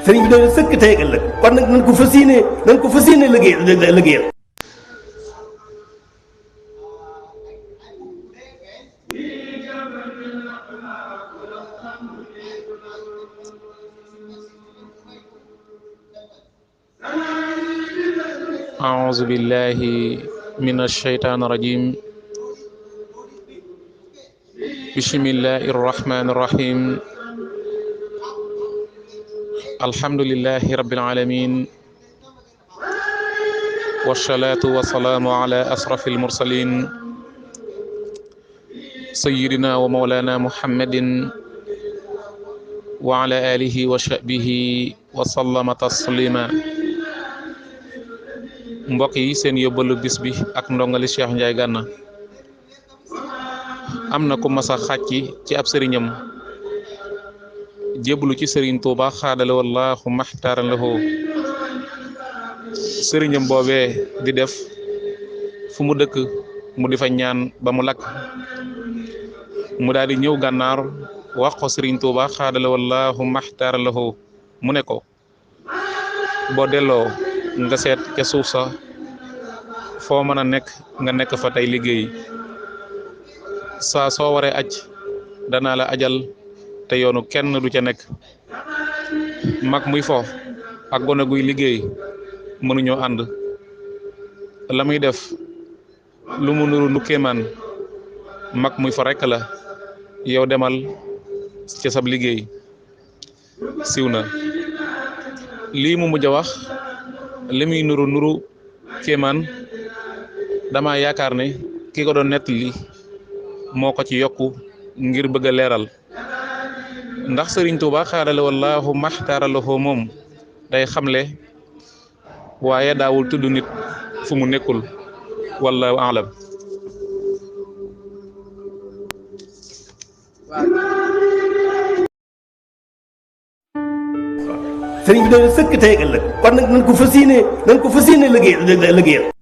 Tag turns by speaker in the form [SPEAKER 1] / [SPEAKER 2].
[SPEAKER 1] sëriñ bi dañu sëkk tey ëllëg kon nag nañ ko fas yéene liggéeyal.
[SPEAKER 2] أعوذ بالله من الشيطان الرجيم بسم الله الرحمن الرحيم الحمد لله رب العالمين والصلاة والسلام على أشرف المرسلين سيدنا ومولانا محمد وعلى آله وصحبه وسلم تسليما mbokk yi seen yóbbalu bis bi ak ndongali Cheikh Ndiaye Gana am na ku masa xàcc ci ab sëriñam jébbalu ci sëriñ Tuuba xaadala wallahu maxtaaran lahu sëriñam boobee di def fu mu dëkk mu di fa ñaan ba mu lakk mu daal di ñëw gànnaar wax ko sëriñ Tuuba xaadala wallahu maxtaaran lahu mu ne ko boo delloo nga seet ca suuf sa foo mën a nekk nga nekk fa tey liggéey saa soo waree aj danaa la ajal te yoonu kenn du ca nekk mag muy fo ak gone guy liggéey mënuñoo ànd la muy def lu mu nuru nu kéemaan mag muy fo rekk la yow demal ca sab liggéey siw na lii mu mujj a wax li muy nuru kéemaan dama yaakaar ne ki ko doon nettali moo ko ci yokku ngir bëgg a leeral ndax sëriñ Tuuba xaadale wallahu maxtaaralahoo moom day xamle waaye daawul tudd nit fu mu nekkul wallahu alam.
[SPEAKER 1] sëriñ bi dañu sëkk tey ëllëg kon nag nañ ko fas yéene liggéeyal.